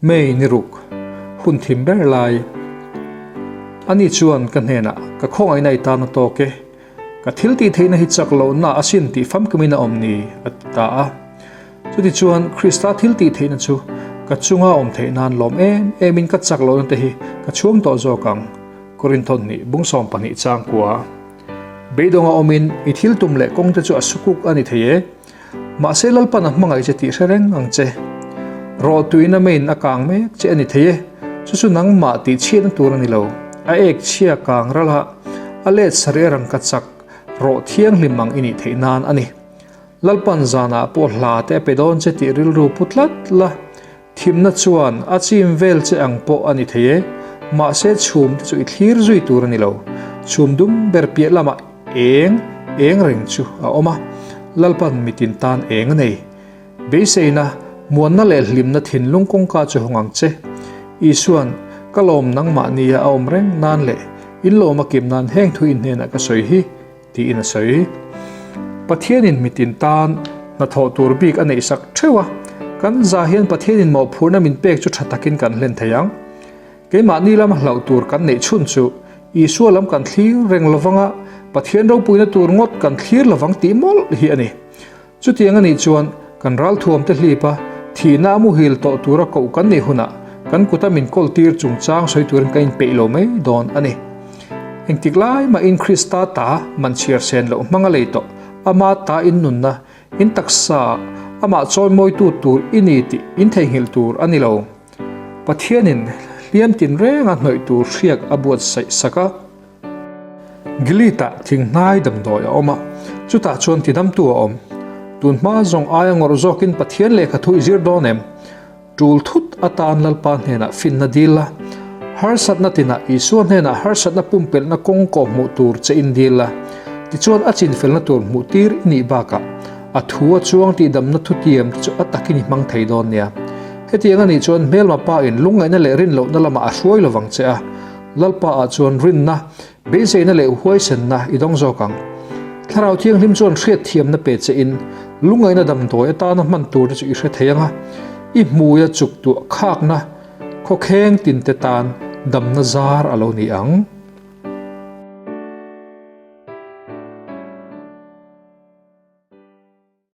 May ni ruk, hun thim ber lai. Ani chuan ka hnenah, Ka khawngaihna i tan a tawk e. Ka thil tih theihna hi chak lohna asin tih famkimin a awm ni, a ti ta a. Chutichuan, Krista thil tih theihna chu ka chunga awm theih nan lawm em emin ka chak lohna te hi ka chhuang tawh zawk ang, Korinthon nih bung 12 chang kua. Beidawnga awmin i thil tum leh kawngte chu a sukuk a ni thei e. Mahse Lalpan a hmangaih che tih hre reng ang che. Rawh tuina meiin a kang mek che a ni thei e, chu chu nangmah tih chhiatna tur a ni lo. A ek chhia kang ralh a, a let sarih rang ka chak rawh thianghlim ang i nih theih nan a ni. Lalpan zanah pawh hla te a pe dawn che tih rilru pu tlat la, thimna chuan a chim vel che ang pawh a ni thei e, mahse chhum te chu i thlir zui tur a ni lo. Chhum dum ber piah lamah eng eng reng chu a awm a, Lalpan mitin tan eng a nei. Beiseina, muanna leh hlimna thinlung kawngka chu hawng ang che. Isua'n, Ka lawm nangmahnia a awm reng nan leh in lawm a kim nan heng thu in hnenah ka sawi hi, tiin a sawi. Pathianin mitin tan hnathawh tur bik a neihsak theuh a, kan za hian Pathianin mawhphurhna min pek chu tha takin kan hlen thei ang. Keimahni lama hlauh tur kan neih chhun chu Isua lam kan thlir reng lovanga Pathian ropuina tur ngawt kan thlir lovang tih mawlh hi a ni. Chutiang a nih chuan kan ralthuamte hlipa thihna a muhil tawh tura koh kan nih hunah kan kuta min kawl tir chungchang sawi turin kan inpeih lo mai dawn a ni. Engtik lai mahin Krista ta man chhiar sen loh hmang a lei tawh, ama ta in nunna, in taksa, amah chawimawitu tur i ni tih in theihnghilh tur a ni lo. Pathianin hliam tinrenga hnawih tur hriak a buatsaih sak a. Gilead-ah thinghnai damdawi a awm a, chutah chuan tidamtu a awm. Tun hma zawng aia ngawrh zawkin Pathian lehkha thu i zir dawn em? Tul thut atan Lalpa hnenah finna dil la, harsatna tinah Isua hnenah harsatna pumpelhna kawng kawh hmuh tur che in dil la, tichuan a chinfelna tur hmuh tir i nih bakah a thu a chuang tihdamna thutiam te chu a takin i hmang thei dawn nia. Hetiang a nih chuan hmelma pa in lungngaihna leh rinlohna lamah a hruai lovang che a, Lalpa ah chuan rinna, beiseina leh huaisenna i dawng zawk ang. Thlarau Thianghlim chuan hriatthiamna pe che in, lungngaihna damdawi atana hman tur te chu i hre thei ang a, i hmuia chuk tuah khakna khawkheng tinte tan damna zar a lo ni ang.